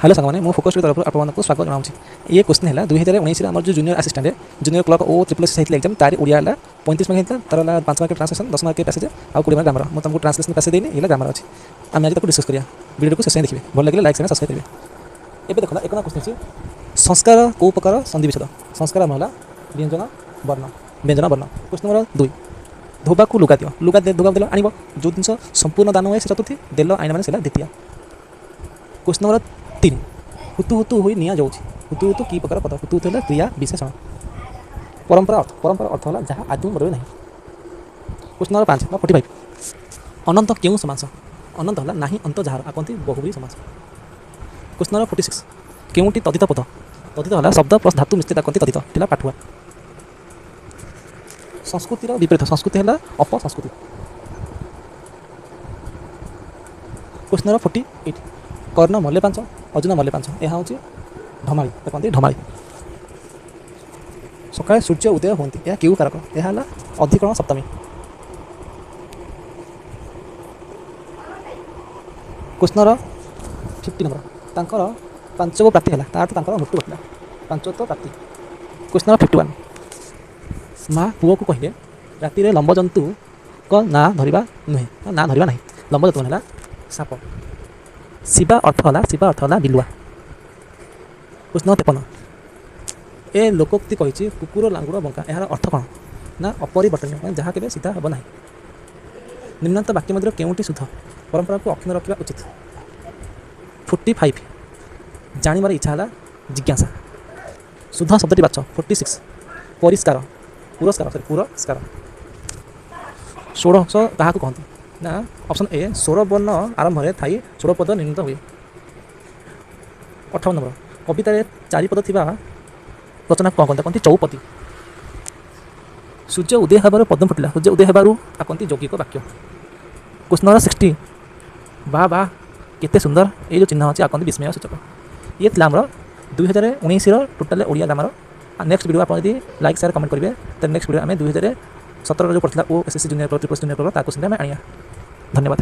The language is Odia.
ହ୍ୟାଲୋ ସାଙ୍ଗମାନେ, ମୁଁ ଫୋକସ୍ ତରଫରୁ ଆପଣମାନଙ୍କୁ ସ୍ୱାଗତ ଜଣାଉଛି। ଇଏ କ୍ୱେଶ୍ଚିନ୍ ହେଲା 2019ରେ ଆମର ଯେଉଁ ଜୁନିୟର ଆସିଷ୍ଟାଣ୍ଟ, ଜୁନିୟର କ୍ଲର୍କ ଓ ଟ୍ରିପଲ୍ ଏସ୍ ହେଇଥିଲା ଏକ୍ଜାମ୍, ତାରି ଓଡ଼ିଆ ହେଲା 35 ମାର୍କ ହେଇଥିଲା। ତାର ହେଲା 5 ମାର୍କ ଟ୍ରାନ୍ସଲେସନ୍, 10 ମାର୍କ ପ୍ୟାସେଜ୍ ଆଉ 20 ମାର୍କ ଗ୍ରାମର। ମୁଁ ତୁମକୁ ଟ୍ରାନ୍ସଲେସନ୍ ପ୍ୟାସେଜ୍ ଦେଇନି, ହେଲା ଗ୍ରାମର ଅଛି। ଆମେ ଆଜି ତାକୁ ଡିସ୍କସ୍ କରିବା। ଭିଡ଼ିଓକୁ ଶେଷ ଯାଏଁ ଦେଖିବେ। ଭଲ ଲାଗିଲେ ଲାଇକ୍, ସେୟାର, ସବସ୍କ୍ରାଇବ୍ କରିବେ। ଏବେ ଦେଖନ୍ତୁ, 1 ନମ୍ବର କ୍ୱେଶ୍ଚିନ୍ ଅଛି, ସଂସ୍କାର କେଉଁ ପ୍ରକାର ସନ୍ଧି ବିଚ୍ଛେଦ? ସଂସ୍କାର ଆମର ହେଲା ବ୍ୟଞ୍ଜନ ବର୍ଣ୍ଣ, ବ୍ୟଞ୍ଜନ ବର୍ଣ୍ଣ। କ୍ୱେଶ୍ଚିନ୍ ନମ୍ବର 2, ଧୋବାକୁ ଲୁଗା ଦିଅ। ଲୁଗା ଧୋବାକୁ ଦେଲ, ଆଣିବ। ଯେଉଁ ଜିନିଷ ସମ୍ପୂର୍ଣ୍ଣ ଦାନ ହୁଏ ସେ ଚତୁର୍ଥୀ, ଦେଲ ଆଇନ ମାନେ ସେଟା ଦ୍ୱିତୀୟ। କ୍ୱେଶ୍ଚିନ୍ ନମ୍ବର 3, ହୁତୁ ହୁତୁ ହୋଇ ନିଆଁ ଯାଉଛି। ହୁତୁ ହୁତୁ କି ପ୍ରକାର ପଦ? ହୁତୁ ହୁତୁ ହେଲା କ୍ରିୟା ବିଶେଷଣ। ପରମ୍ପରା ଅର୍ଥ, ପରମ୍ପରା ଅର୍ଥ ହେଲା ଯାହା ଆଦୌ ବଦଳେ ନାହିଁ। କ୍ୱେଶ୍ଚିନ୍ ନମ୍ବର 5 ବା 45, ଅନନ୍ତ କେଉଁ ସମାସ? ଅନନ୍ତ ହେଲା ନାହିଁ ଅନ୍ତ ଯାହାର, ଆଉ କହନ୍ତି ବହୁବ୍ରୀହି ସମାସ। କ୍ୱେଶ୍ଚିନ୍ ନମ୍ବର 46, କେଉଁଟି ତଦ୍ଧିତ ପଦ? ତଦ୍ଧିତ ହେଲା ଶବ୍ଦ ପ୍ଲସ୍ ଧାତୁ ମିଶିଲେ ତାକୁ କହନ୍ତି ତଦ୍ଧିତ, ଥିଲା ପାଠୁଆ। ସଂସ୍କୃତିର ବିପରୀତ, ସଂସ୍କୃତି ହେଲା ଅପସଂସ୍କୃତି। କ୍ୱେଶ୍ଚିନ୍ ନମ୍ବର 48, କର୍ଣ୍ଣ ମଲେ ପାଞ୍ଚ, ଅର୍ଜୁନ ମଲେ ପାଞ୍ଚ, ଏହା ହେଉଛି ଢମାଳି, ତାକୁ କହନ୍ତି ଢମାଳି। ସକାଳେ ସୂର୍ଯ୍ୟ ଉଦୟ ହୁଅନ୍ତି, ଏହା କେଉଁ କାରକ? ଏହା ହେଲା ଅଧିକରଣ ସପ୍ତମୀ। କ୍ୱେଶ୍ଚିନ୍ ନମ୍ବର 50 ନମ୍ବର, ତାଙ୍କର ପାଞ୍ଚବ ପ୍ରାପ୍ତି ହେଲା, ତା ଅର୍ଥ ତାଙ୍କର ମୃତ୍ୟୁ ଘଟିଲା, ପାଞ୍ଚତ୍ୱ ପ୍ରାପ୍ତି। କ୍ୱେଶ୍ଚିନ୍ ନମ୍ବର 51, ମା ପୁଅକୁ କହିଲେ ରାତିରେ ଲମ୍ବଜନ୍ତୁଙ୍କ ନାଁ ଧରିବା ନୁହେଁ, ନାଁ ଧରିବା ନାହିଁ। ଲମ୍ବଜନ୍ତୁ ମାନେ ହେଲା ସାପ। ଶିବା ଅର୍ଥ ହେଲା, ଶିବା ଅର୍ଥ ହେଲା ବିଲୁଆ। କ୍ୱେଶ୍ଚିନ୍ ନମ୍ବର 53, ଏ ଲୋକୋକ୍ତି କହିଛି କୁକୁର ଲାଙ୍ଗୁଡ଼ ବଙ୍କା, ଏହାର ଅର୍ଥ କ'ଣ? ନା ଅପରିବର୍ତ୍ତନୀୟ, ମାନେ ଯାହା କେବେ ସିଧା ହେବ ନାହିଁ। ନିମ୍ନୋକ୍ତ ବାକ୍ୟ ମଧ୍ୟରୁ କେଉଁଟି ଶୁଦ୍ଧ? ପରମ୍ପରାକୁ ଅକ୍ଷୁଣ୍ଣ ରଖିବା ଉଚିତ। 45, ଜାଣିବାର ଇଚ୍ଛା ହେଲା ଜିଜ୍ଞାସା। ଶୁଦ୍ଧ ଶବ୍ଦଟି ବାଛ। 46, ପରିଷ୍କାର, ପୁରସ୍କାର, ସରି ପୁରସ୍କାର। ଷୋଡ଼ଶ କାହାକୁ କହନ୍ତି? ନା ଅପସନ୍ ଏ, ସ୍ୱରବର୍ଣ୍ଣ ଆରମ୍ଭରେ ଥାଇ ଷୋଡ଼ପଦ ନିର୍ଣ୍ଣିତ ହୁଏ। 58 ନମ୍ବର, କବିତାରେ ଚାରିପଦ ଥିବା ରଚନାକୁ କ'ଣ କହନ୍ତି? କହନ୍ତି ଚଉପଦୀ। ସୂର୍ଯ୍ୟ ଉଦୟ ହେବାରୁ ପଦ୍ମ ଫୁଟିଲା, ସୂର୍ଯ୍ୟ ଉଦୟ ହେବାରୁ କହନ୍ତି ଯୌଗିକ ବାକ୍ୟ। କ୍ୱେଶ୍ଚିନ୍ ନମ୍ବର 60, ବା ବା କେତେ ସୁନ୍ଦର, ଏଇ ଯେଉଁ ଚିହ୍ନ ଅଛି ଆଉ କହନ୍ତି ବିସ୍ମୟ ସୂଚକ। ଇଏ ଥିଲା ଆମର 2019ର ଟୋଟାଲ ଓଡ଼ିଆ ଗ୍ରାମର। ନେକ୍ସଟ ଭିଡ଼ିଓ ଆପଣ ଯଦି ଲାଇକ୍, ସେୟାର, କମେଣ୍ଟ କରିବେ, ତାହେଲେ ନେକ୍ସଟ ଭିଡ଼ିଓ ଆମେ 2017ର ଯେଉଁ ପଡ଼ିଥିଲା ଓ S S C junior, triple junior, ତାକୁ ସେମିତି ଆମେ ଆଣିବା। ଧନ୍ୟବାଦ।